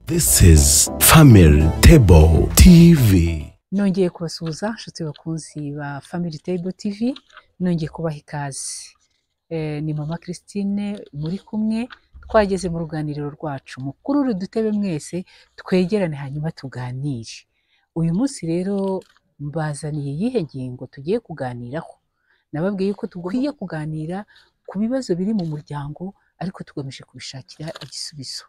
This is Family Table TV. Nongeye kubasuhuza, inshuti bakunzi ba Family Table TV, nongeye kubaha ikaze. Ni Mama Christine muri kumwe, twageze mu ruganiriro rwacu. Mukurure udutebe mwese, twegerane, hanyuma tuganire. Uyu munsi rero mbazaniye iyihe ngingo tugiye kuganiraho? Nababwiye ko dukwiye kuganira ku bibazo biri mu muryango, ariko tugamije kubishakira igisubizo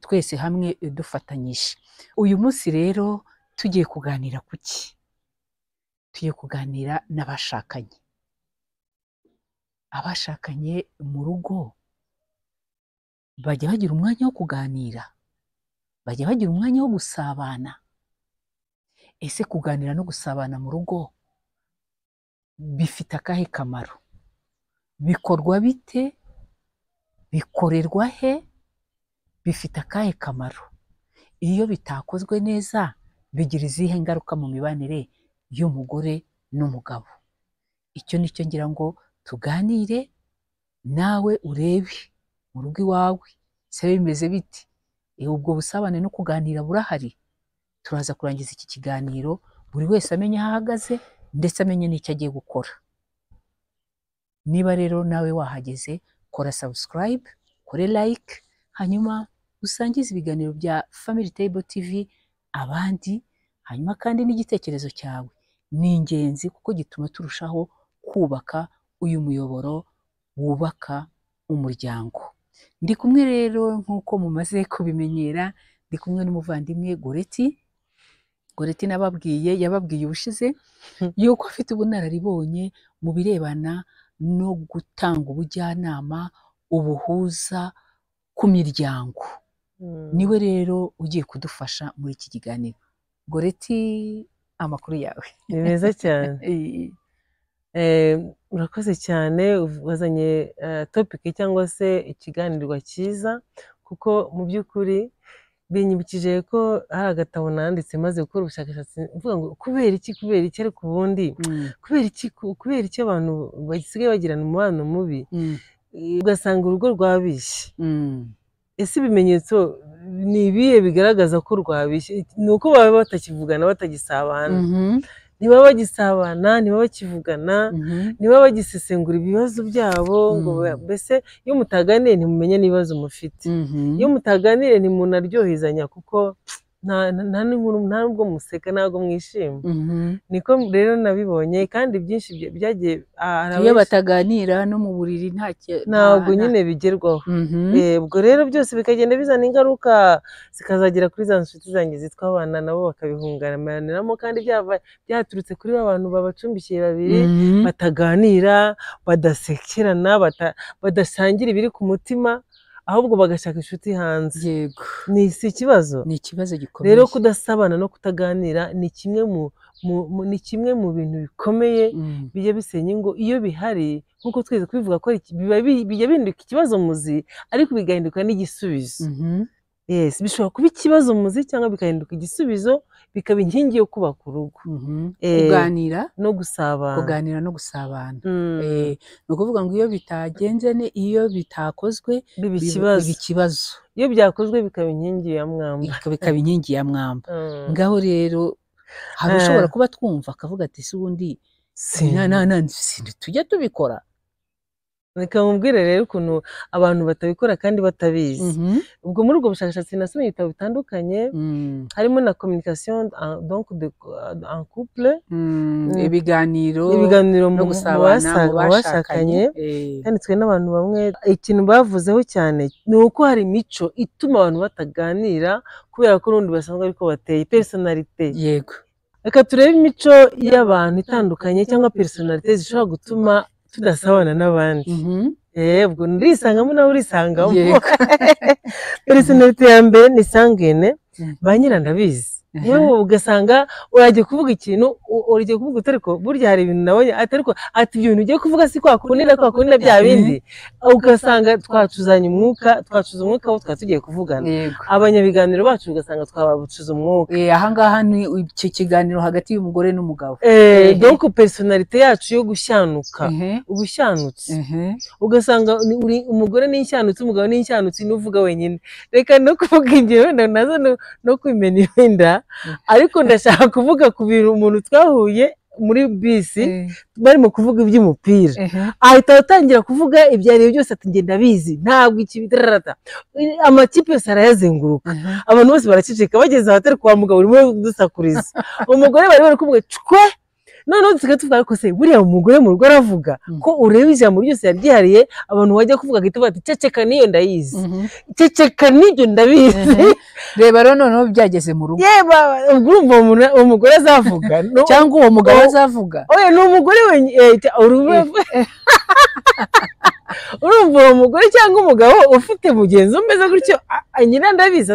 twese hamwe dufatanyije. Uyu munsi rero tugiye kuganira ku ki? Tugiye kuganira n'abashakanye. Abashakanye mu rugo bajya bagira umwanya wo kuganira? Bajya bagira umwanya wo gusabana? Ese kuganira no gusabana mu rugo bifite akahe kamaro? Bikorwa bite? Bikorerwa he? Bifite akahe kamaro? Iyo bitakozwe neza bigira izihe ngaruka mu mibanire y'umugore n'umugabo? Icyo ni cyo ngira ngo tuganire, nawe urebe mu rugo iwawe se bimeze bite? Ubwo busabane no kuganira burahari? Turaza kurangiza iki kiganiro buri wese amenye aho ahagaze, ndetse amenye n'icyo agiye gukora. Niba rero nawe wahageze, kora subscribe, kore like, hanyuma usangize ibiganiro bya Family Table TV abandi. Hanyuma kandi n'igitekerezo cyawe ni ingenzi, kuko gituma turushaho kubaka uyu muyoboro wubaka umuryango. Ndi kumwe rero, nk'uko mumaze kubimenyera, ndi kumwe n'umuvandimwe Goreti. Goreti nababwiye, yababwiye ubushize yuko afite ubunararibonye mu birebana no gutanga ubujyanama, ubuhuza ku miryango. Niwe rero ugiye kudufasha muri iki kiganiro. Goreti, amakuru yawe? Ni meza cyane. Urakoze cyane, wazanye topic cyangwa se ikiganirwa cyiza, kuko mu by'ukuri binyibukije ko hari agatabo nanditse maze gukora ubushakashatsi, mvuga ngo kubera iki, kubera iki, ariko ubundi kubera iki abantu basigaye bagirana umubano mubi, ugasanga urugo rwabishye? Ese ibimenyetso ni ibihe bigaragaza ko rwabishye? Ni uko baba batakivugana, batagisabana. Ntibaba bagisabana, ntibaba bakivugana, ntibaba bagisesengura ibibazo byabo ngo mbese iyo mutaganiye ntimumenya n'ibibazo mufite. Iyo mutaganiriye ntimunaryohezanya, kuko nta n'inkuru, nta nubwo museka, ntabwo mwishima. Niko rero nabibonye, kandi byinshi byagiye hari iyo bataganira no mu buriri nta ntabwo nyine bigerwaho. Ubwo rero byose bikagenda bizana ingaruka, zikazagera kuri za nshuti zanjye zitwa abana, nabo bakabihungabaniramo, kandi byaturutse kuri ba bantu babacumbikiye babiri bataganira, badasekerana, badasangira ibiri ku mutima, ahubwo bagashaka inshuti hanze. Ni si ikibazo? Ni ikibazo gikomeye. Rero kudasabana no kutaganira ni kimwe mu bintu bikomeye bijya bisenya ingo iyo bihari. Nk'uko twese kubivuga ko bijya bihinduka ikibazo muzi, ariko bigahinduka n'igisubizo. Yes, bishobora kuba ikibazo muzi cyangwa bigahinduka igisubizo, bikaba inkingi yo kubaka urugo. Kuganira no gusabana. Kuganira no gusabana. Ni ukuvuga ngo iyo bitagenze iyo bitakozwe biba biba ikibazo. Biba ikibazo. Iyo byakozwe bikaba inkingi ya mwamba. Bikaba inkingi ya mwamba. Ngaho rero hari ushobora kuba twumva akavuga ati: "Se ubundi tujya tubikora?" Reka nkubwire rero ukuntu abantu batabikora kandi batabizi. Ubwo muri ubwo bushakashatsi nasomye ibitabo bitandukanye, harimo na communication donc en couple. Ibiganiro ibiganiro no mu gusabana mu mu bashakanye, bashakanye. Yanditswe n'abantu bamwe. Ikintu bavuzeho cyane ni uko hari imico ituma abantu bataganira, kubera ko n'ubundi basanzwe ariko bateye, personnalité. Reka turebe imico y'abantu itandukanye cyangwa personnalité zishobora gutuma tudasabana n'abandi. Ubwo ndisangamo, nawe urisangamo. Yego. Personnalité ya mbere ni sanguine. Ba nyirandabizi. Niwe ugasanga uragiye kuvuga ikintu, uragiye kuvuga utariko burya hari ibintu nabonye atariko ati ibyo bintu ugiye kuvuga si kwa kundi na kwa kundi na bya bindi, ugasanga twacuzanye umwuka, twacuza umwuka wo twari tugiye kuvugana. Abanyabiganiro bacu ugasanga twabacuza umwuka. Ahangaha ni iki kiganiro hagati y'umugore n'umugabo. Donc personnalité yacu yo gushyanuka, ubushanutse, ugasanga umugore ni inshanutse, umugabo ni inshanutse, n'uvuga wenyine. Reka no kuvuga ingero nazo no kwimena inda, ariko ndashaka kuvuga ku bintu umuntu twahuye muri bisi barimo kuvuga iby'umupira, ahita atangira kuvuga ibyo ari byo byose, ati ngenda bizi ntabwo ikibitarata, amakipe yose arayazenguruka, abantu bose baraceceka, bageze ahatari kwa mugabo urimo dusakuriza umugore bari bari kuvuga cwe. Noneho dusigaye tuvuga ko se buriya umugore mu rugo aravuga ko ureba ijambo ryose yaryihariye, abantu bajya kuvuga agahita bati ceceka niyo ndayizi, ceceka n'ibyo ndabizi. Reba rero noneho byageze mu rugo. Yeba urumva umugore azavuga cyangwa uwo mugabo azavuga. Oya ni umugore wenyine, urumva uwo mugore cyangwa umugabo ufite mugenzi umeze gutyo nyina ndabizi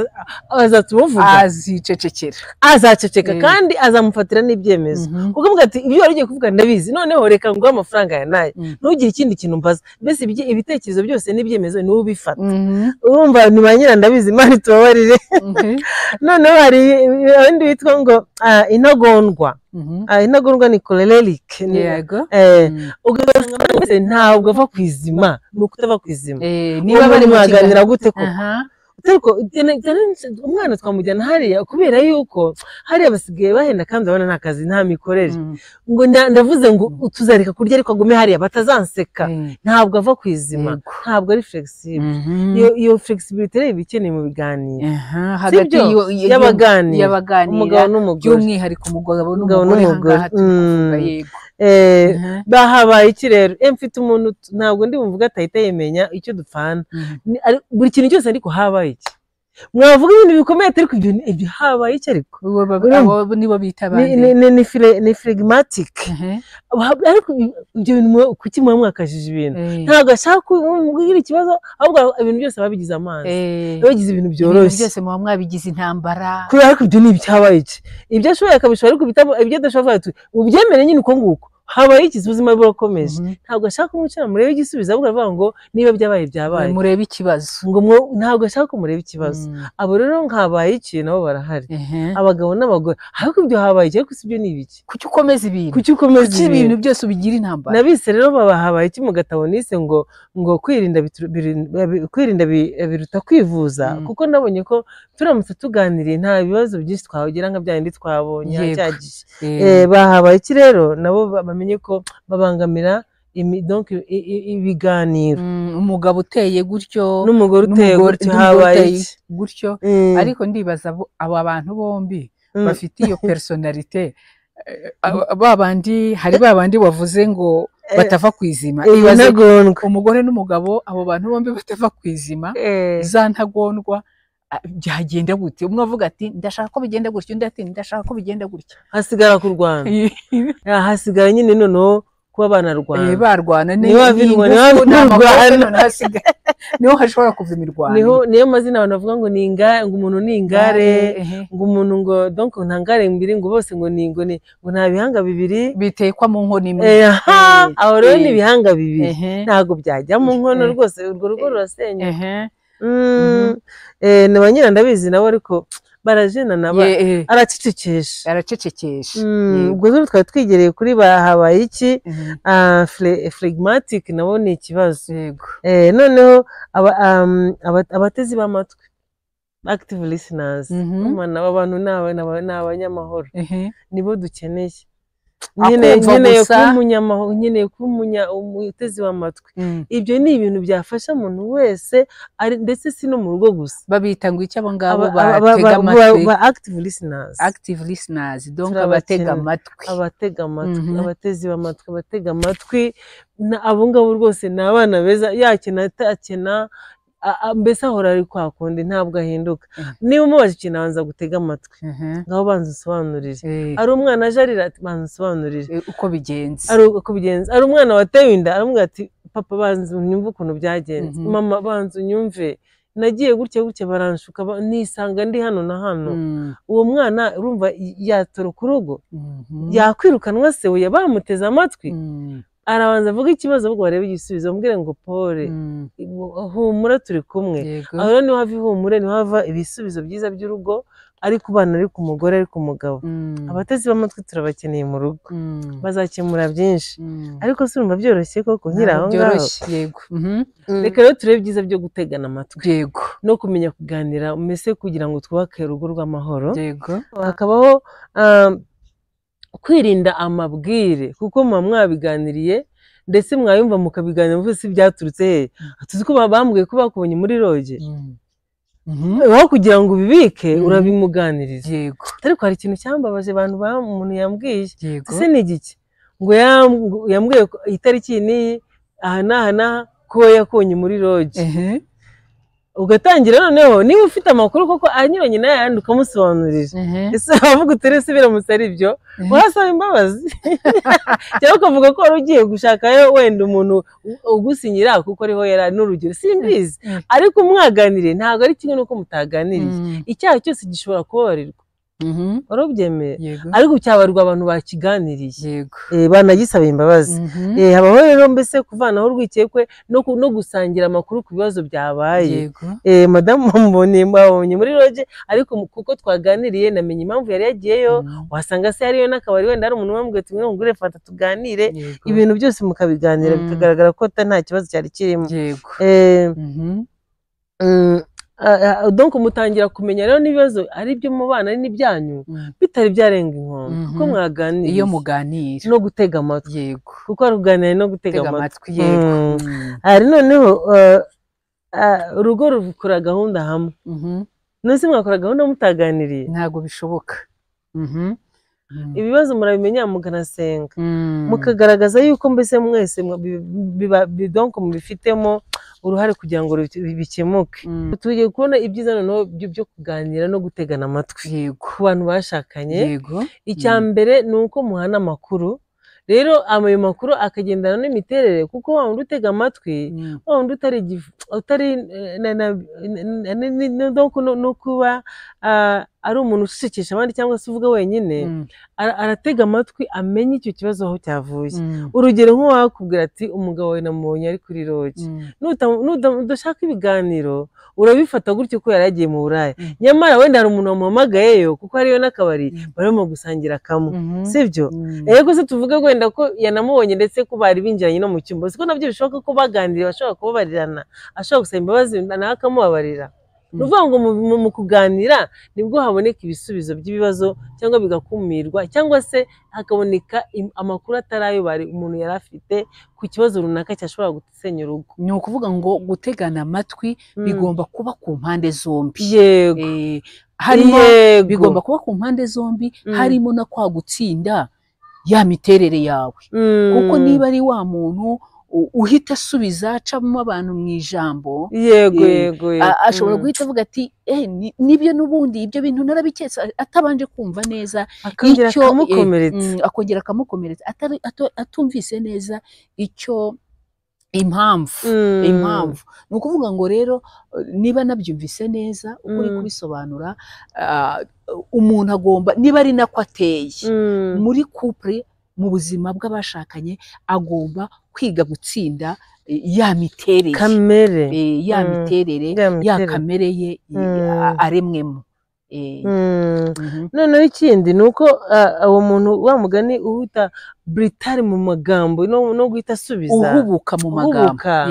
azatumuvuga, azicecekera, azaceceka kandi azamufatira n'ibyemezo. Kuko avuga ati ibyo wari ugiye kuvuga ndabizi, noneho reka nguhe amafaranga ya nayo, ntugire ikindi kintu mbaza, mbese ibitekerezo byose n'ibyemezo niwe ubifata. Urumva ni ba nyina ndabizi, Imana itubabarire. Noneho hari abandi bitwa ngo intagondwa. Intagondwa ni choleric. Yego. Ugasanga ntabwo ava ku izima, ni ukutava ku izima. Niba bari muganira gute koko? Ariko umwana twamujyana hariya kubera yuko hariya basigaye bahenda kandi babona nta kazi nta mikorere, ngo ndavuze ngo tuzareka kurya ariko agume hariya batazanseka. Ntabwo ava ku izima, ntabwo ari flexible. Iyo flexibility rero iba ikeneye mu biganiro hagati y'abaganira, umugabo n'umugore, by'umwihariko umugabo n'umugore. Yego. Bahabaye iki rero? Mfite umuntu ntabwo ndi bumvuga atahita yemenya icyo dupfana buri kintu cyose, ariko habaye iki? Mwavuga ibintu bikomeye ariko ibyo habaye iki? Ariko nibo bita abandi ni phlegmatic. Ariko ibyo bintu kuki muba mwakajije ibintu? Ntabwo ashaka kugira ikibazo, ahubwo ibintu byose babigize amazi, babigize ibintu byoroshye, byose muba mwabigize intambara. Kubera ariko ibyo ni ibyabaye iki? Ibyo ashoboye akabishobora, ariko ibyo adashoboye ubyemere nyine uko nguko. Habaye iki? Ubuzima burakomeje. Ntabwo ashaka kumwicara murebe igisubizo, ahubwo aravuga ngo niba byabaye byabaye, murebe ikibazo, ngo ntabwo ashaka ko murebe ikibazo. Abo rero nkabaye iki nabo barahari, abagabo n'abagore. Ariko ibyo habaye iki? Ariko si ibyo ni ibiki? Kuki ukomeza ibintu? Kuki ukomeza ibintu byose ubigira intambara? Nabise rero baba habaye iki mu gatabo nise ngo kwirinda biruta kwivuza, kuko nabonye ko turamutse tuganiriye nta bibazo byinshi twagira nka bya bindi twabonye cyagiye. Bahabaye iki rero nabo bamenye ko babangamira donc ibiganiro. Umugabo uteye gutyo n'umugore uteye gutyo, habaye iki gutyo. Ariko ndibaza aba bantu bombi bafite iyo personnalité, babandi hari babandi wavuze ngo batava ku izima, umugore n'umugabo, abo bantu bombi batava ku izima, za ntagondwa, byagenda gute? Umwe avuga ati ndashaka ko bigenda gutya, undi ati ndashaka ko bigenda gutya, hasigara kurwana. Hasigara nyine noneho kuba banarwana, barwana niho hashobora kuva imirwano. Niyo mazina abantu bavuga ngo ni ingare, ngo umuntu ni ingare, ngo umuntu ngo donc nta ngare mbiri, ngo bose ngo ni ngo nta bihanga bibiri bitekwa mu nkono imwe. Aho rero ni ibihanga bibiri, ntabwo byajya mu nkono rwose, urwo rugo rurasenyuka. Ni ba nyina ndabizi nabo, ariko barajena nabo, aracecekesha, aracecekesha. Ubwo rero twari twigereye kuri bahabaye iki phlegmatic, nabo ni ikibazo. Noneho abatezi b'amatwi, active listeners, aba bantu ni abanyamahoro, nibo dukeneye. Nkeneye kuba umunyamahoro, nkeneye kuba umutezi w'amatwi. Ibyo ni ibintu byafasha umuntu wese, ndetse si no mu rugo gusa. Babita ngo iki abo ngabo batega amatwi? Ba active listeners. Active listeners, donc abatega amatwi. Abatega amatwi, abatezi b'amatwi, abatega amatwi. Abo ngabo rwose ni abana beza, yakena atakena, mbese ahora ari kwa kundi, ntabwo ahinduka. Niba umubaje ikintu abanza gutega amatwi, ngaho banza usobanurire. Ari umwana aje arira ati banza usobanurire uko bigenze, ari uko bigenze. Ari umwana watewe inda aramubwira ati papa banza unyumve ukuntu byagenze, mama banza unyumve. Nagiye gutya gutya baranshuka, nisanga ndi hano na hano. Uwo mwana urumva yatoroka urugo, yakwirukanwa se? Oya, bamuteze amatwi, arabanza avuga ikibazo, ahubwo barebe igisubizo, bamubwire ngo pole, humura, turi kumwe. Aho rero niho hava ihumure, niho hava ibisubizo byiza by'urugo, ari ku bana, ari ku mugore, ari ku mugabo. Abatezi b'amatwi turabakeneye mu rugo, bazakemura byinshi. Ariko se urumva byoroshye koko nkiri Ntabwo aho ngaho? byoroshye, yego. Reka rero turebe ibyiza byo gutegana amatwi no kumenya kuganira, mbese kugira ngo twubake urugo rw'amahoro. Hakabaho kwirinda amabwire, kuko muba mwabiganiriye, ndetse mwayumva mukabiganira muvuze se byaturutse he? Tuzi ko bambwiye ko bakubonye muri lodge. Aho kugira ngo ubibike, urabimuganiriza. Ariko hari ikintu cyambabaje, abantu umuntu yambwiye. Ese ni igiki? Ngo yambwiye ko itariki iyi n'iyi, aha n'aha n'aha, ko yakubonye muri lodge. Ugatangira noneho, niba ufite amakuru koko anyuranye n'ayandi, ukamusobanurira. Ese wavuga uti ese biramutse ari byo, wasaba imbabazi, cyangwa ukavuga ko wari ugiye gushakayo wenda umuntu ugusinyira kuko ariho yari ari, n'urugero, simbizi. Ariko mwaganiriye ntabwo ari kimwe n'uko mutaganiriye. Icyaha cyose gishobora kubabarirwa, wari ubyemeye? Yego. Ariko cyabarirwa abantu bakiganiriye, banagisaba imbabazi. Habaho rero mbese kuvanaho urwikekwe no gusangira amakuru ku bibazo byabaye. Madamu mbonye muri lodge, ariko kuko twaganiriye namenye impamvu yari yagiyeyo. Wasanga se hariyo n'akabari, wenda hari umuntu wamubwiye ati ngure fanta tuganire. Ibintu byose mukabiganira, bikagaragara ko nta kibazo cyari kirimo. Donc mutangira kumenya rero n'ibibazo ari ibyo mu bana ari n'ibyanyu, bitari byarenga inkombe, kuko mwaganiriye. Iyo muganira. No gutega amatwi. Kuko ari kuganira no gutega Gutega amatwi. amatwi, yego. Hari noneho urugo rukora gahunda hamwe. None mwakora gahunda mutaganiriye? Ntabwo bishoboka. Ibibazo murabimenya, mukanasenga, mukagaragaza yuko mbese mwese donc mubifitemo uruhare kugira ngo bikemuke. Tugiye kubona ibyiza noneho byo kuganira no gutegana amatwi ku bantu bashakanye. Icya mbere ni uko muhana amakuru. Rero ayo makuru akagendana n'imiterere, kuko wa wundi utega amatwi, wa wundi utari donc no kuba ari umuntu ucecekesha abandi cyangwa se uvuga wenyine, aratega amatwi amenye icyo kibazo aho cyavuye. Urugero, nk'uwakubwira ati umugabo wawe namubonye ari kuri lodge, udashaka ibiganiro, urabifata gutyo ko yari yagiye mu buraya. Nyamara wenda hari umuntu wamuhamagayeyo, kuko hariyo n'akabari, barimo gusangira kamwe, sibyo? Yego se tuvuge wenda ko yanamubonye, ndetse ko bari binjiranye no mu cyumba, siko nabyo bishoboka ko baganiriye, bashobora kubabarirana, ashobora gusaba imbabazi nawe akamubabarira. Ni ukuvuga ngo mu kuganira nibwo haboneka ibisubizo by'ibibazo, cyangwa bigakumirwa, cyangwa se hakaboneka amakuru atari ayo bari umuntu yari afite ku kibazo runaka cyashobora gusenya urugo. Ni ukuvuga ngo gutegana amatwi bigomba kuba ku mpande zombi. Harimo bigomba kuba ku mpande zombi, harimo na kwa gutsinda ya miterere yawe, kuko niba ari wa muntu uhita asubiza, acamo abantu mu ijambo, yego yego ashobora guhita avuga ati nibyo, n'ubundi ibyo bintu narabiketse, atabanje kumva neza akongera icyo akamukomeretsa. Akongera akamukomeretsa atumvise neza icyo impamvu. Impamvu ni ukuvuga ngo rero niba nabyumvise neza uko uri kubisobanura, umuntu agomba, niba ari nako ateye, muri couple, mu buzima bw'abashakanye, agomba kwiga gutsinda ya miterere, kamere, ya miterere, ya ya miterere. kamere ye aremwemo. Noneho ikindi ni uko uwo muntu wa mugani uhuta buritari mu magambo no guhita asubiza, uhubuka mu magambo, uhubuka,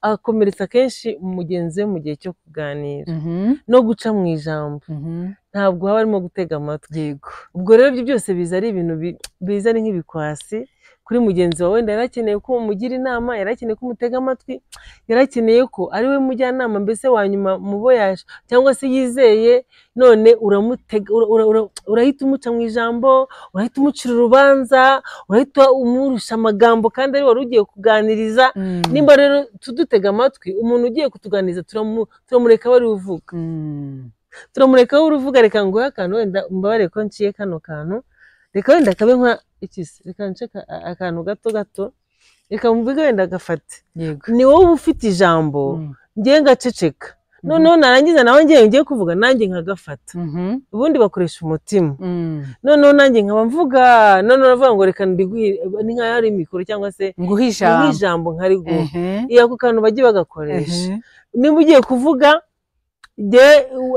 akomeretsa kenshi mugenzi we mu gihe cyo kuganira no guca mu ijambo. Ntabwo haba harimo gutega amatwi. Ubwo rero ibyo byose biza ari ibintu biza ari nk'ibikwasi kuri mugenzi wawe. Wenda yari akeneye ko umugira inama, yari akeneye ko umutega amatwi, yari akeneye ko ari we mujyanama mbese wa nyuma mu bo yaje cyangwa se yizeye, none uramutega, urahita umuca mu ijambo, urahita umucira urubanza, urahita umurusha amagambo kandi ari wari ugiye kuganiriza. Nimba rero tudutega amatwi, umuntu ugiye kutuganiriza turamureka we ari uvuga. Turamureka we uruvuga. Reka nguhe akantu, wenda mbabarire ko nciye kano kantu, reka wenda kabe nka iki se, reka nce akantu gato gato, reka mvuge wenda gafate. Ni wowe uba ufite ijambo, ngewe ngaceceka. Noneho narangiza nawe ngiye kuvuga nanjye nkagafata. Ubundi bakoresha umutima. Noneho nanjye nkaba mvuga, noneho navuga ngo reka ndiguhe, ni nkaho ari mikoro cyangwa se nguhe ijambo nkariguha. Iyo ako kantu bajye bagakoresha. Niba ugiye kuvuga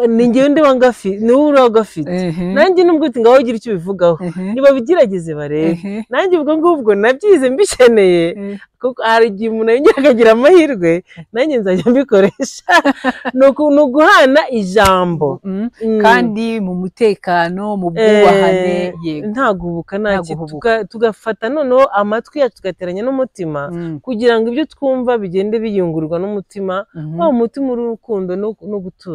ni njyewe ndiba ngafite, ni wowe uriho gafite, nanjye nubwo uti ngaho ugira icyo ubivugaho, nibabigerageze barebe. Nanjye ubwo ngubwo nabyize mbikeneye, kuko hari igihe umuntu yongera akagira amahirwe, nanjye nzajya mbikoresha. Ni uguhana ijambo kandi mu mutekano, mu bwubahane, yego, nta guhubuka, nta tugafata noneho amatwi yacu tugateranya n'umutima, kugira ngo ibyo twumva bigende biyungurwa n'umutima, wa mutima uri urukundo no gutuza.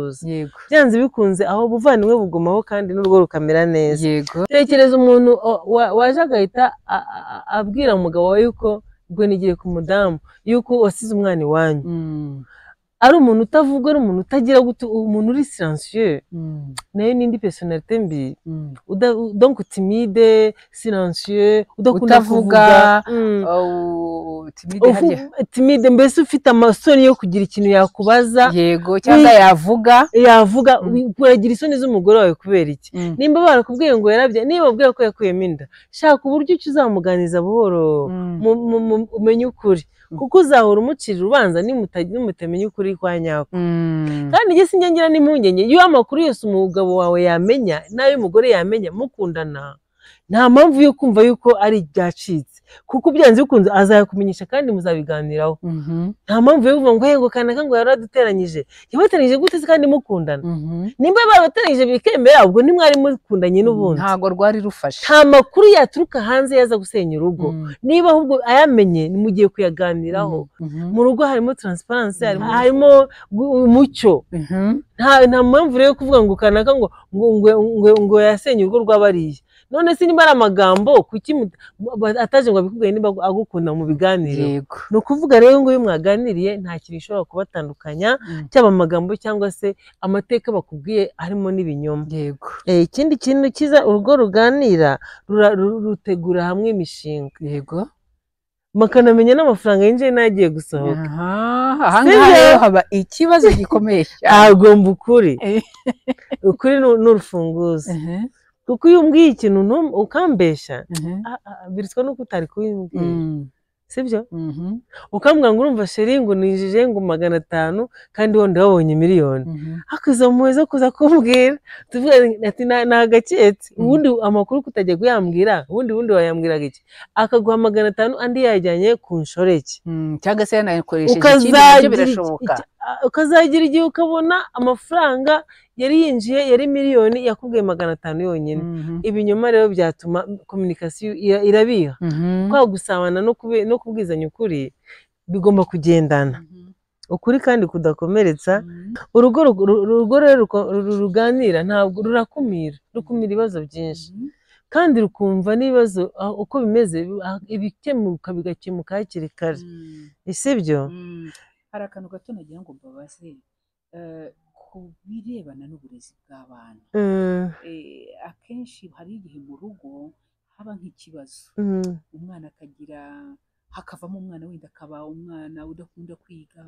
Byanze bikunze aho buvandimwe bugumaho kandi n'urugo rukamera neza. Tekereza umuntu waje agahita abwira umugabo wawe yuko ubwo nigiye ku mudamu yuko wasize umwana iwanyu, ari umuntu utavuga, ari umuntu utagira umuntu uri silencieux, nayo n'indi personnalité mbi, donc timide, silencieux, udakunda kuvuga, timide, mbese ufite amasoni yo kugira ikintu yakubaza, yego, cyangwa yavuga, uragira isoni z'umugore wawe kubera iki? Nimba barakubwiye ngo yarabye, niba babwiye ko yakuyemo inda, shaka uburyo icyo uzamuganiza buhoro, umenye ukuri, kuko uzahora umucira urubanza nimutamenya ukuri kwa nyako. Kandi njye sinjya ngira n'impungenge iyo amakuru yose umugabo wawe yamenya n'ayo umugore yamenya mukundana, nta mpamvu yo kumva yuko ari ibyacitse, kuko byanze bikunze azayakumenyesha kandi muzabiganiraho. Nta mpamvu yo kuvuga ngo ngo kanaka ngo yaraduteranyije, yabateranyije gute se kandi mukundana? Nimba barabateranyije bikemera, ubwo ntimwari mukundanye n'ubundi, ntago rwari rufashe. Nta makuru yaturuka hanze yaza gusenya urugo, niba ahubwo ayamenye mugiye kuyaganiraho. Mu rugo harimo transparency, harimo umucyo. Nta mpamvu rero kuvuga ngo kanaka ngo ngo yasenye urugo rw'abariya. None se niba ari amagambo kuki ataje ngo abikubwiye niba agukunda mu biganiro? Ni ukuvuga rero ngo iyo mwaganiriye nta kintu gishobora kubatandukanya, cyaba amagambo cyangwa se amateka bakubwiye harimo n'ibinyoma. Ikindi kintu cyiza urugo ruganira rutegura hamwe imishinga. Yego, bakanamenya n'amafaranga yinjiye n'agiye gusohoka. Aha ngaha rero haba ikibazo gikomeye cyane. Agomba ukuri, ukuri ni urufunguzo. Kuko iyo umbwiye ikintu ukambeshya, birutwa nuko utari kubimbwira, sibyo? Ukambwira ngo urumva sheri ngo ninjije ngo 500 kandi wenda wabonye miliyoni, ariko izo mpuhwe zo kuza kumbwira tuvuga ati ni agaketse, ubundi amakuru kutajya kuyambwira, ubundi wayambwiraga iki? Akaguha 500 andi yajyanye ku nshoreke, cyangwa se yanakoresheje ikindi, nabyo birashoboka. Ukazagira igihe ukabona amafaranga yari yinjiye yari miliyoni yakubwiye 500 yonyine. Ibinyoma rero byatuma communication irabiha. Kwa gusabana no kubwizanya ukuri bigomba kugendana. Ukuri kandi kudakomeretsa. Urugo rero ruganira ntabwo rurakumira, rukumira ibibazo byinshi, kandi rukumva n'ibibazo uko bimeze, ibikemuka bigakemuka hakiri kare. Sibyo? Hari akantu gato nagira ngo mbabaze ku birebana n'uburezi bw'abana. Akenshi hari igihe mu rugo haba nk'ikibazo, umwana akagira, hakavamo umwana wenda akaba umwana udakunda kwiga,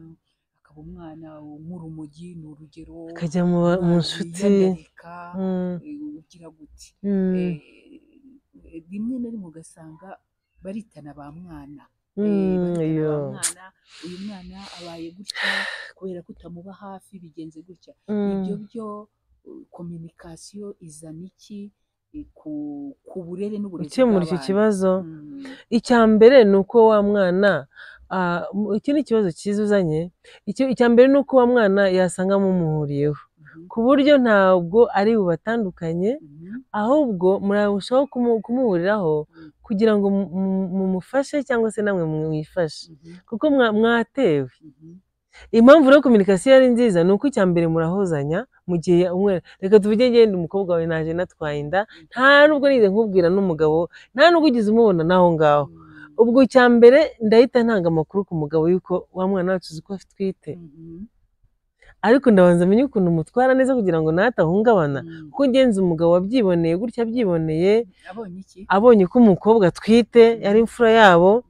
akaba umwana nk'urumogi, ni urugero, akajya mu nshuti, ugira gute, rimwe na rimwe ugasanga baritana ba mwana. Uyu mwana abaye gutya kubera ko utamuba hafi, bigenze gutya. Ibyo byo communication izana iki ku burere n'uburezi bw'abana? Gukemura icyo kibazo, icya mbere ni uko wa mwana, iki ni ikibazo cyiza uzanye, icya mbere ni uko wa mwana yasanga mumuhuriyeho, ku buryo ntabwo ari bubatandukanye, ahubwo murarushaho kumuhuriraho kugira ngo mumufashe cyangwa se namwe mwifashe, kuko mwatewe. Impamvu rero communication ari nziza ni uko icya mbere murahozanya mu gihe umwe, reka tuvuge ngende umukobwa wawe naje natwaye inda, nta nubwo nize nkubwira n'umugabo, nta nubwo ugize umubona naho ngaho. Ubwo icya mbere ndahita ntanga amakuru ku mugabo yuko wa mwana wacu uzi ko atwite, ariko ndabanza menye ukuntu umutwara neza kugira ngo natahungabana, kuko ngenzi umugabo wabyiboneye gutya abyiboneye, abonye ko umukobwa atwite yari imfura yabo,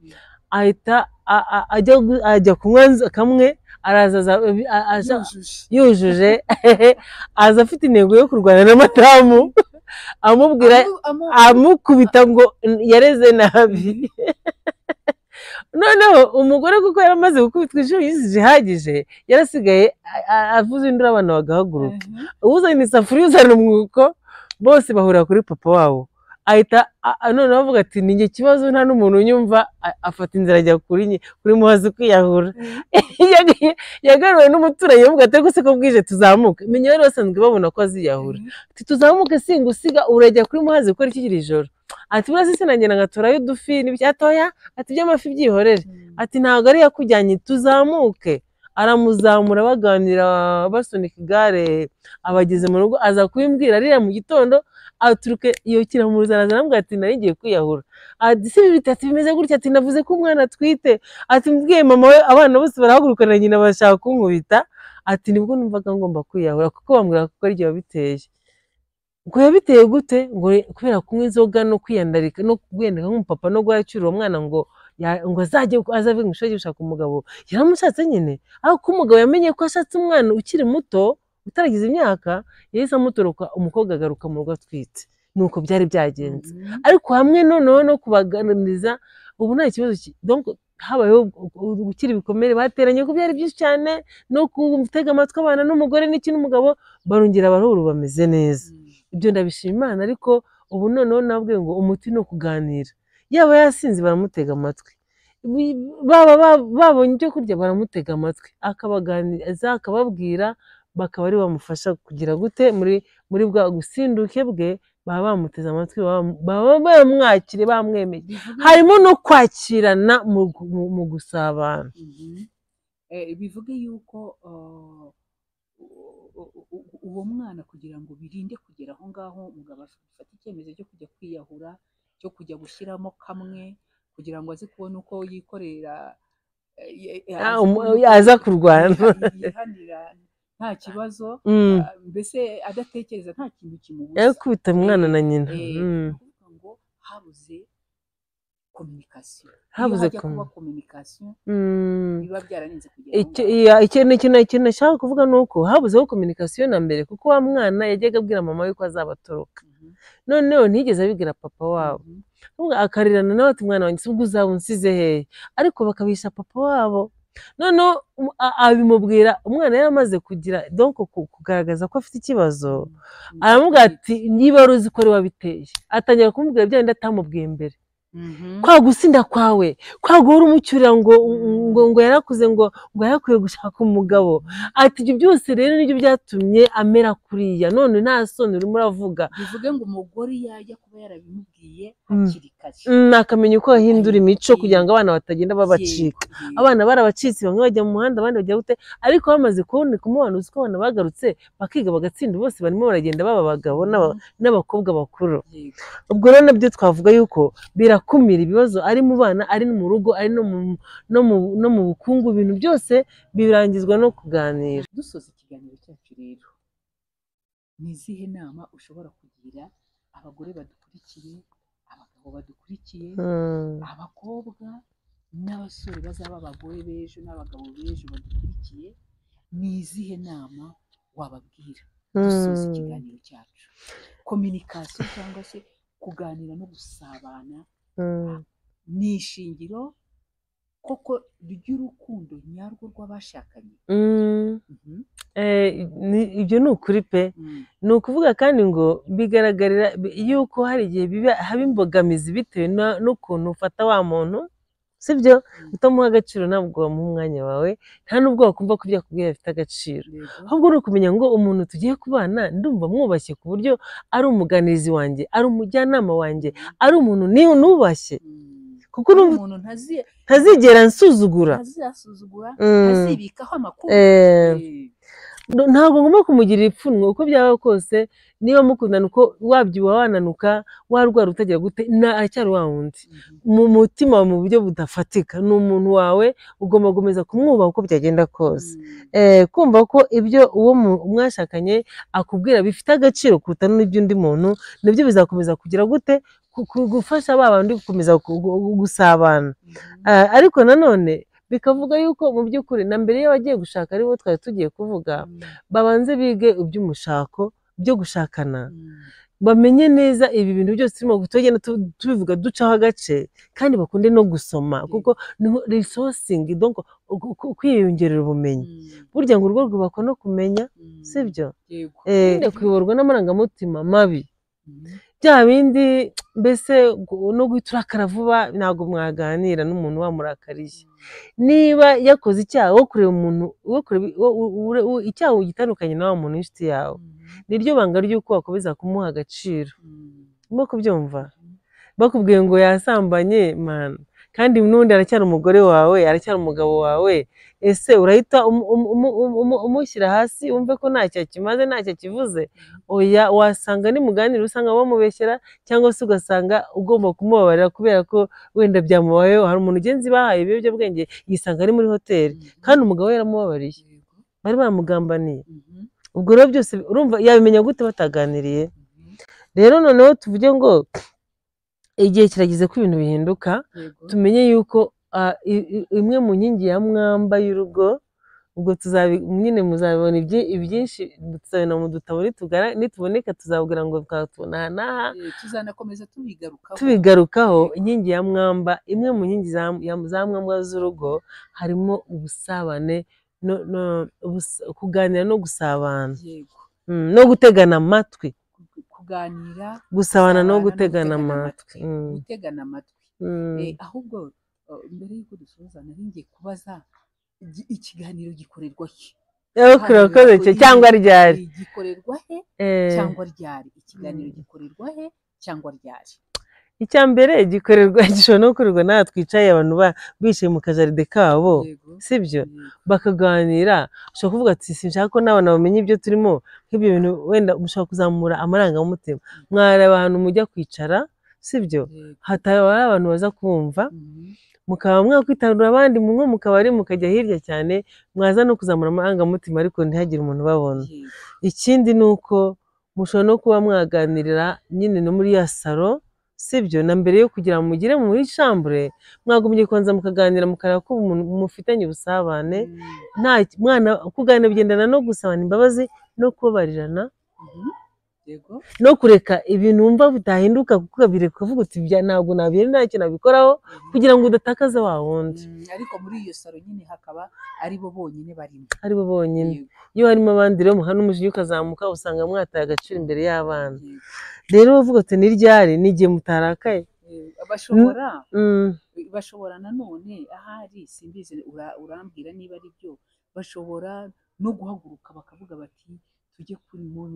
ahita Ajya kunywa kamwe, araza yujuje, aza afite intego yo kurwana na madamu, amubwira amukubita ngo yareze nabi. Noneho umugore kuko yaramaze gukubitwa inshuro zihagije, yarasigaye avuze induru abana bagahaguruka, uzana isafuriya uzana umwuko, bose bahurira kuri papa wabo. Ahita noneho avuga ati ni njye kibazo, nta n'umuntu unyumva, afata inzira ajya kuri Muhazi kwiyahura. Yagaruwe n'umuturanyi avuga ati ariko se ko bwije tuzamuke, menya bari basanzwe babona ko aziyahura, ati tuzamuke singusiga, urajya kuri Muhazi gukora iki iri joro? Ati buriya se nagenda ngaturayo udufi n'ibyatoya, ati iby'amafi byihorere, ati ntabwo ari yakujyanye tuzamuke. Aramuzamura baganira basunika igare, abageze mu rugo aza kubimbwira arira mu gitondo, aturuke iyo kiramuza araza arambwira ati nari ngiye kwiyahura, ati si ibi bitatu bimeze gutya, ati navuze ko umwana atwite, ati mbwiye mama we abana bose barahagurukana nyina bashaka kunkubita, ati nibwo numvaga ngomba kwiyahura kuko bambwira ko ari jye wabiteye. Ngo yabiteye gute? Ngo kubera kunywa inzoga no kwiyandarika no kugenda nk'umupapa no guhacyura uwo mwana ngo azajye azave mu ishuri gushaka umugabo. Yaramushatse nyine, ariko umugabo yamenye ko ashatse umwana ukiri muto utaragize imyaka, yahise amutoroka, umukobwa agaruka mu rugo atwite. Nuko byari byagenze. Ariko hamwe noneho no kubaganiriza, ubu nta kibazo, donc habayeho gukira ibikomere bateranye ko byari byinshi cyane, no gutega amatwi abana n'umugore n'iki n'umugabo, barongera barahura bameze neza. Ibyo ndabishima Imana. Ariko ubu noneho nabwiye ngo umuti ni ukuganira, yaba yasinze baramutega amatwi, baba babonye ibyo kurya baramutega amatwi, akabaganiriza akababwira, bakaba ari bamufasha kugira gute muri bwa gusinduke bwe, baba bamuteze amatwi, baba bamwakire bamwemeye. Harimo no kwakirana mu gusabana. Bivuge yuko uwo mwana kugira ngo birinde kugera aho ngaho umugabo afata icyemezo cyo kujya kwiyahura, cyo kujya gushyiramo kamwe kugira ngo aze kubona uko yikorera, aza kurwana yihanira nta kibazo, mbese adatekereza nta kintu kimubuza, yakubita umwana na nyina. Kuvuga ngo habuze communication, habuze kuba communication, biba byararinze kugera. Ikintu nashaka kuvuga nuko habuzeho communication na mbere, kuko wa mwana yajyaga abwira mama we ko azabatoroka, noneho ntigeze abibwira papa wabo, akarirana nawe ati mwana wanjye ubwo uzaba unsize hehe, ariko bakabisha papa wabo. Noneho abimubwira umwana yari amaze kugira donc kugaragaza ko afite ikibazo, aramubwira ati niba wari uzi ko ari wabiteye, atangira kumubwira bya bindi atamubwiye mbere. Kwa gusinda kwawe, kwa guhora umucyurira ngo ngo yarakuze, ngo yarakwiye gushaka umugabo, ati ibyo byose rero nibyo byatumye amera kuriya, none nta soni urimo uravuga. Bivuge ngo umugore yajya kuba yarabimubwiye hakiri kare, akamenya uko ahindura imico kugira ngo abana batagenda babacika. Abana barabacitse, bamwe bajya mu muhanda abandi bajya gute, ariko bamaze kuboneka umubano, uzi ko abana bagarutse bakiga bagatsinda, bose barimo baragenda baba abagabo n'abakobwa bakuru. Ubwo rero nabyo twavuga yuko birakumira ibibazo ari mu bana, ari mu rugo, ari no mu bukungu, ibintu byose birangizwa no kuganira. Dusoza ikiganiro cyacu rero, ni izihe nama ushobora kugira abagore badukurikiye, abagabo badukurikiye, abakobwa n'abasore bazaba abagore b'ejo n'abagabo b'ejo badukurikiye, ni izihe nama wababwira dusoza ikiganiro cyacu? Communication cyangwa se kuganira no gusabana ni ishingiro koko ry'urukundo nyarwo rw'abashakanye. Ibyo ni ukuri pe. Ni ukuvuga kandi ngo bigaragarira yuko hari igihe haba imbogamizi bitewe n'ukuntu ufata wa muntu, sibyo? Utamuha agaciro ntabwo wamuha umwanya wawe, nta n'ubwo wakumva ko ibyo akubwira bifite agaciro. Ahubwo ni ukumenya ngo umuntu tugiye kubana ndumva mwubashye ku buryo ari umuganirizi wanjye, ari umujyanama wanjye, ari umuntu nubashye, kuko umuntu ntazigera nsuzugura, ntazibikaho amakuru. Ntabwo ngomba kumugirira ipfunwe uko byaba kose, niba mukundana uko wabyibuha wananuka warwara utagira gute, aracyari wa wundi mu mutima mu buryo budafatika, ni umuntu wawe, ugomba gukomeza kumwubaha uko byagenda kose. Kumva ko ibyo uwo mwashakanye akubwira bifite agaciro kuruta n'iby'undi muntu, nibyo bizakomeza kugira gute gufasha ba bandi gukomeza gusabana. Ariko nanone bikavuga yuko mu by'ukuri na mbere iyo bagiye gushaka aribo twari tugiye kuvuga, babanze bige iby'umushako byo gushakana, bamenye neza ibi bintu byose turimo tugenda tubivuga ducaho agace, kandi bakunde no gusoma kuko niho resourcing, donc kwiyongerera ubumenyi. Burya ngo urugo rwubakwa no kumenya, sibyo? Kuyoborwa n'amarangamutima mabi, bya bindi mbese no guhita urakara vuba, ntabwo mwaganira n'umuntu wamurakariye. Niba yakoze icyaha, wo kureba umuntu, icyaha ugitandukanye na wa muntu w'inshuti yawe, niryo banga ry'uko wakomeza kumuha agaciro. Urimo kubyumva? Bakubwiye ngo yasambanye, man, kandi n'ubundi aracyari umugore wawe, aracyari umugabo wawe, ese urahita umushyira hasi wumve ko ntacyo kimaze, ntacyo kivuze? Oya, wasanga nimuganira usanga bamubeshyera, cyangwa se ugasanga ugomba kumubabarira kubera ko wenda byamubayeho. Hari umuntu ugenzi bahaye ibiyobyabwenge yisanga ari muri hoteli, kandi umugabo we yaramubabariye, bari bamugambaniye. Ubwo rero byose urumva yabimenya gute bataganiriye? Rero noneho tuvuge ngo igihe kirageze ko ibintu bihinduka, tumenye yuko imwe mu nkingi ya mwamba y'urugo, ubwo nyine muzabibona ibyinshi, tuzabibona mu dutabo nituboneka, tuzabwira ngo twatubona aha n'aha, tuzanakomeza tubigarukaho. Inkingi ya mwamba, imwe mu nkingi za mwamba z'urugo harimo ubusabane, kuganira no gusabana, no gutegana amatwi. Kuganira, gusabana no gutegana amatwi. Gutegana amatwi. Ahubwo mbere y'uko dusoza nari ngiye kubaza, ikiganiro gikorerwa he? Cyangwa ryari? Gikorerwa he cyangwa ryari? Ikiganiro gikorerwa he cyangwa ryari? Icya mbere gikorerwa, gishobora no gukorerwa n'aha twicaye, abantu bicaye mu kajaride kabo, sibyo? Bakaganira. Ushobora kuvuga ati sinshaka ko n'abana bamenya ibyo turimo, nk'ibyo bintu wenda mushobora kuzamura amarangamutima. Mwareba ahantu mujya kwicara, sibyo? Hataba abantu baza kumva, mukaba mwakwitarura abandi nko mu kabari, mukajya hirya cyane, mwaza no kuzamura amarangamutima ariko ntihagire umuntu ubabona. Ikindi ni uko mushobora no kuba mwaganirira nyine no muri ya salo, sibyo? Na mbere yo kugira ngo mugere muri chambre, mwagumye kubanza mukaganira, mukareba ko mufitanye ubusabane. Nta mwana kuganira bigendana no gusabana imbabazi no kubabarirana, no kureka ibintu wumva bitahinduka, kuko bireka ukavuga uti ntabwo nabihera, ntacyo nabikoraho, kugira ngo udatakaza wa wundi. Ariko muri iyo salo nyine hakaba ari bo bonyine barimo, ari bo bonyine. Iyo harimo abandi rero muhana umujinya ukazamuka, usanga mwataye agaciro imbere y'abana. Rero bavuga ati ni ryari? Ni igihe mutarakaye. Bashobora nanone ahari simbizi, urambwira niba ari byo, bashobora no guhaguruka bakavuga bati tujye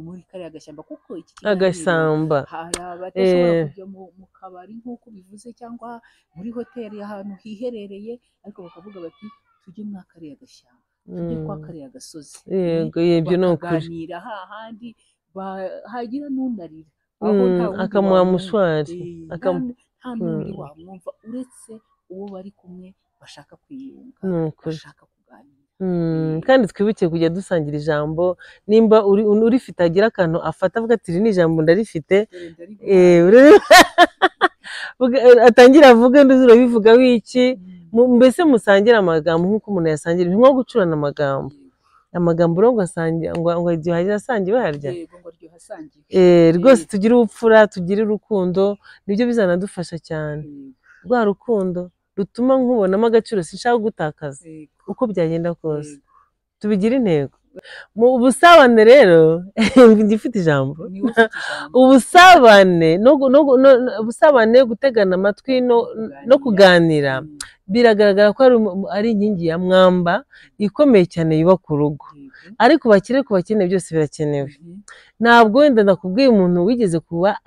muri kariya gashyamba, kuko iki agashyamba hari abadashobora kujya mu kabari nk'uko bivuze, cyangwa muri hoteli ahantu hiherereye, ariko bakavuga bati tujye mwa kariya gashyamba, tujye kwa kariya gasozi. Yego, ibyo ni ukuri. Bakaganira hahandi hagira n'unarira, akamuha mushwari, nta n'undi wamwumva uretse uwo bari kumwe bashaka kwiyunga, bashaka kuganira. Kandi twibuke kujya dusangira ijambo, nimba urifite agira akantu afata avuga ati iri ni ijambo ndarifite, atangira avuge nduzi urabivugaho iki, mbese musangire amagambo nk'uko umuntu yasangira, nko gucurana amagambo. Amagambo rero ngo aryoha asangiwe harya. Rwose tugire ubupfura, tugire urukundo, nibyo bizanadufasha cyane. Rwa rukundo rutuma nkubonamo agaciro, sinshaka gutakaza uko byagenda kose, tubigire intego. Mu busabane rero ngifite ijambo, ubusabane ubusabane, gutegana amatwi no kuganira, biragaragara ko ari inkingi ya mwamba ikomeye cyane yubaka urugo. Ariko bakire ku bakene byose birakenewe. Ntabwo wenda ndakubwiye umuntu wigeze kuba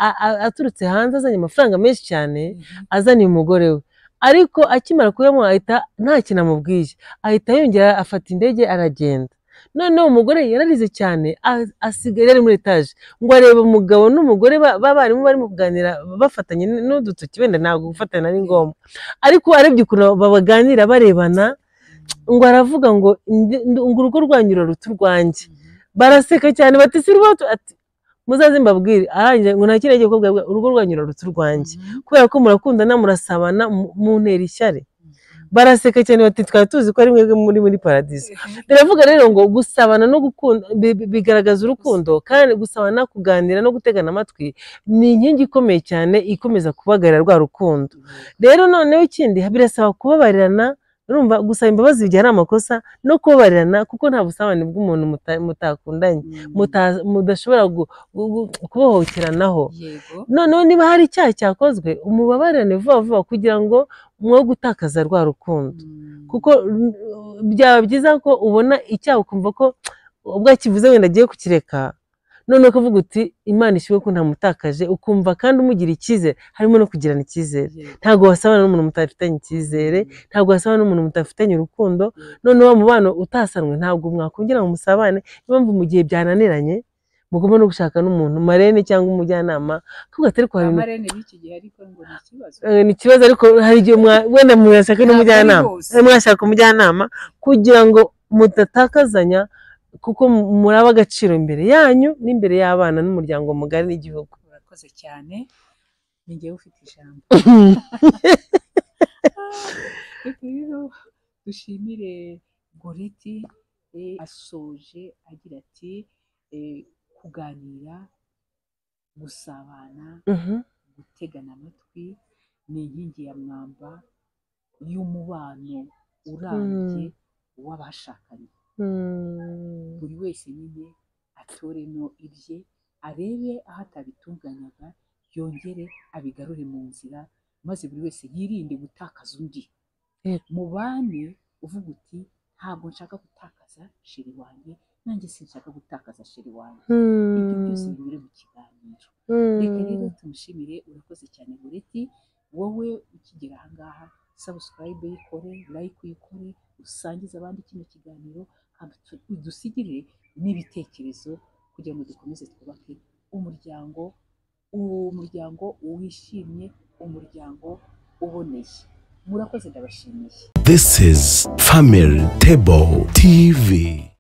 aturutse hanze azanye amafaranga menshi cyane, azaniye umugore we, ariko akimara kuyamuha ahita nta kintu amubwiye, ahita yongera afata indege aragenda. Noneho umugore yararize cyane, asigaye ari muri etaje, ngo arebe umugabo n'umugore b'abarimu barimo kuganira bafatanye n'udutoki, wenda ntabwo gufatana ari ngombwa, ariko arebye ukuntu babaganira barebana, ngo aravuga ngo urugo rwanyu ruruta urwanjye. Baraseka cyane bati si rwo, ati Muzaze mbabwire, arangije ngo nta kindi agiye kubabwira, urugo rwanyu rurutse urwanjye, kubera ko murakundana, murasabana, muntera ishyari. Baraseka cyane bati twari tuzi ko ari mwebwe muri paradizo. Biravuga rero ngo gusabana no gukunda bigaragaza urukundo, kandi gusabana, kuganira no gutegana amatwi ni inkingi ikomeye cyane ikomeza kubagarira rwa rukundo. Rero noneho ikindi birasaba kubabarirana, urumva gusaba imbabazi igihe ari amakosa no kubabarirana, kuko nta busabane bw'umuntu mutakundanye, mudashobora kubohokeranaho. Noneho niba hari icyaha cyakozwe, umubabarirane vuba vuba kugira ngo mwo gutakaza rwa rukundo, kuko byaba byiza ko ubona icyaha ukumva ko ubwo akivuze wenda agiye kukireka, noneho ukavuga uti Imana ishimwe ko ntamutakaje, ukumva kandi umugira icyizere. Harimo no kugirana icyizere. Ntabwo wasabana n'umuntu mutafitanye icyizere, ntabwo wasabana n'umuntu mutafitanye urukundo. Noneho wa mubano utasanwe ntabwo mwakongera ngo musabane. Niyo mpamvu mu gihe byananiranye mugomba no gushaka n'umuntu marene cyangwa umujyanama, kuko atari kwa bintu Amarene b'iki gihe ariko ngo ni ikibazo. Ni ikibazo, ariko hari igihe wenda mwashaka n'umujyanama, mwashaka umujyanama kugira ngo mudatakazanya, kuko muraba agaciro imbere yanyu n'imbere y'abana n'umuryango mugari n'igihugu. Urakoze cyane, ni njyewe ufite ijambo. Reka rero dushimire Goreti, asoje agira ati kuganira, gusabana, gutegana amatwi ni inkingi ya mwamba y'umubano urambye w'abashakanye. Buri wese nyine atoremo ibye, arebe aho atabitunganyaga yongere abigarure mu nzira, maze buri wese yirinde gutakaza undi. Mubane uvuga uti ntabwo nshaka gutakaza sheri wanjye, nanjye sinshaka gutakaza sheri wanjye. Ibyo byose binyure mu kiganiro. Reka rero tumushimire, urakoze cyane Goreti. Wowe ukigera aha ngaha, subscribe uyikore, like uyikore, usangize abandi kino kiganiro, udusigire n'ibitekerezo kugira ngo dukomeze twubake umuryango, umuryango wishimye, umuryango uboneye. Murakoze, ndabashimiye. This is Family Table TV.